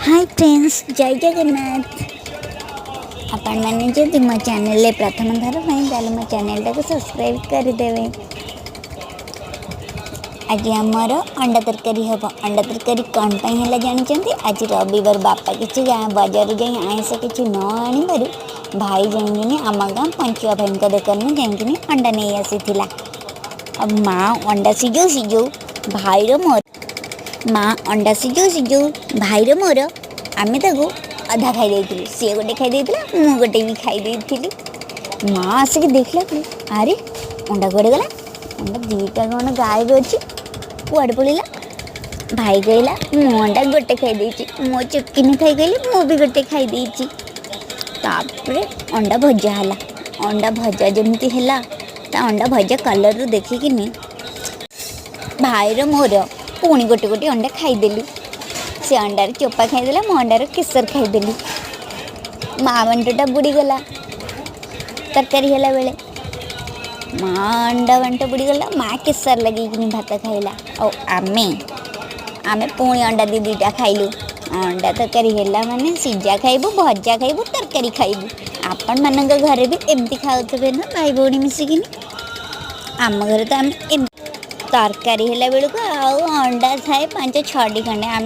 High friends, ଜୟ ଜଗନ୍ନାଥ। ଆପଣମାନେ ଯଦି ମୋ ଚ୍ୟାନେଲରେ ପ୍ରଥମ ଥର ପାଇଁ, ତାହେଲେ ମୋ ଚ୍ୟାନେଲଟାକୁ ସବସ୍କ୍ରାଇବ୍ କରିଦେବେ। ଆଜି ଆମର ଅଣ୍ଡା ତରକାରୀ ହେବ। ଅଣ୍ଡା ତରକାରୀ କ'ଣ ପାଇଁ ହେଲା ଜାଣିଛନ୍ତି? ଆଜି ରବିବାର। ବାପା କିଛି ଗାଁ ବଜାରରୁ ଯାଇ ଆଇଁଷ କିଛି ନ ଆଣିବାରୁ ଭାଇ ଯାଇକିନି ଆମ ଗାଁ ପଞ୍ଚୁଆ ଭାଇଙ୍କ ଦୋକାନରୁ ଯାଇକିନି ଅଣ୍ଡା ନେଇ ଆସିଥିଲା। ଆଉ ମା ଅଣ୍ଡା ସିଝଉ ସିଝଉ ଭାଇର ମୋର, ମା ଅଣ୍ଡା ସିଝଉ ସିଝଉ ଭାଇର ମୋର ଆମେ ତାକୁ ଅଧା ଖାଇ ଦେଇଥିଲୁ। ସିଏ ଗୋଟେ ଖାଇ ଦେଇଥିଲା, ମୁଁ ଗୋଟେ ବି ଖାଇ ଦେଇଥିଲି। ମା ଆସିକି ଦେଖିଲା, ଆରେ, ଅଣ୍ଡା କୁଆଡ଼େ ଗଲା? ଅଣ୍ଡା ଦୁଇଟା କ'ଣ ଗାୟବ ଅଛି? କୁଆଡ଼େ ପଳେଇଲା? ଭାଇ କହିଲା, ମୁଁ ଅଣ୍ଡା ଗୋଟେ ଖାଇ ଦେଇଛି। ମୋ ଚୁପକିନି ଖାଇ କହିଲି, ମୁଁ ବି ଗୋଟେ ଖାଇ ଦେଇଛି। ତାପରେ ଅଣ୍ଡା ଭଜା ହେଲା। ଅଣ୍ଡା ଭଜା ଯେମିତି ହେଲା, ତା ଅଣ୍ଡା ଭଜା କଲର୍ରୁ ଦେଖିକିନି ଭାଇର ମୋର ପୁଣି ଗୋଟେ ଗୋଟେ ଅଣ୍ଡା ଖାଇଦେଲୁ। ସେ ଅଣ୍ଡାର ଚୋପା ଖାଇଦେଲା, ମୁଁ ଅଣ୍ଡାର କେଶର ଖାଇଦେଲି। ମା ବାଣ୍ଟଟା ବୁଡ଼ିଗଲା ତରକାରୀ ହେଲା ବେଳେ। ମା ଅଣ୍ଡା ବାଣ୍ଟ ବୁଡ଼ିଗଲା, ମା କେଶର ଲଗେଇକିନି ଭାତ ଖାଇଲା। ଆଉ ଆମେ ପୁଣି ଅଣ୍ଡା ଦୁଇ ଦୁଇଟା ଖାଇଲୁ। ଅଣ୍ଡା ତରକାରୀ ହେଲା ମାନେ ସିଝା ଖାଇବୁ, ଭଜା ଖାଇବୁ, ତରକାରୀ ଖାଇବୁ। ଆପଣମାନଙ୍କ ଘରେ ବି ଏମିତି ଖାଉଥିବେ ନା, ଭାଇ ଭଉଣୀ ମିଶିକିନି? ଆମ ଘରେ ତ ଆମେ ଏମିତି ତରକାରୀ ହେଲା ବେଳକୁ ଆଉ ଅଣ୍ଡା ଥାଏ ପାଞ୍ଚ ଛଅଟି ଖଣ୍ଡେ। ଆମେ